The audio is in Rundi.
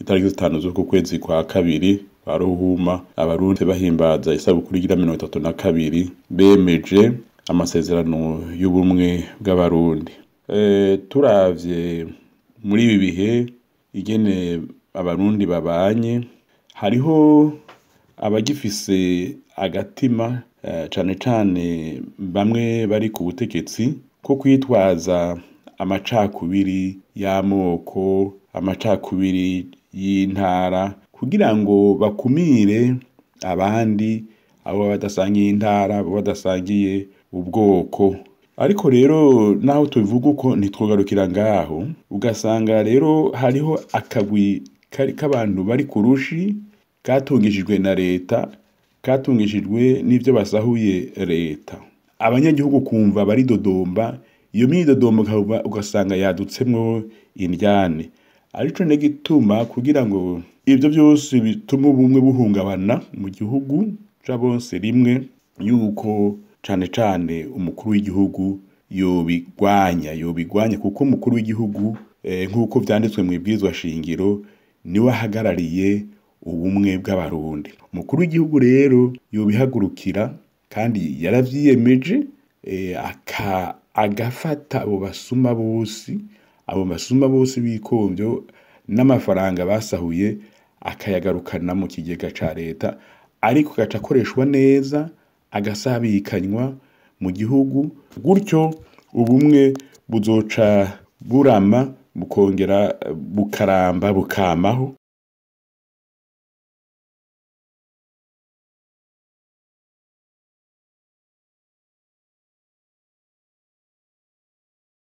Itariki 5 z'uku kwezi kwa kabiri kwa Ruhuma, Abarundi bahimbaza isabukuru igira 32 bemeje amasezerano y'ubumwe bw'Abarundi. Turavye muri ibi bihe ingene Abarundi babanye, hariho abagifise agatima, cane cane bamwe bari ku butegetsi, ko kwitwaza amacakubiri y'amoko, amacakubiri y'intara, kugira ngo bakumire abandi, abo badasangiye intara, abo badasangiye ubwoko. Ariko rero naho tubivuga uko, ntitwogarukira ngaho. Ugasanga rero hariho akagwi k'abantu bari ku rushi, katungishijwe na leta, katungishijwe n'ivyo basahuye leta. Abanyagihugu kumva baridodomba, iyo myidodombo ugasanga yadutsemwo indyane. Arico gituma kugira ngo ivyo vyose bituma ubumwe buhungabana mu gihugu ca bose rimwe, yuko cane cane umukuru w'igihugu yobigwanya, kuko umukuru w'igihugu, nk'uko vyanditswe mw'ibwirizwa shingiro, niwe ahagarariye ubumwe bw'Abarundi. Umukuru w'igihugu rero yobihagurukira, kandi yaravyiyemeje, agafata abo basuma bose, abo basuma bose b'ikomvyo n'amafaranga basahuye, akayagarukana mu kigega ca leta, ariko agaca akoreshwa neza, agasabikanywa mu gihugu. Gutyo ubumwe buzoca burama, bukongera bukaramba, bukamaho.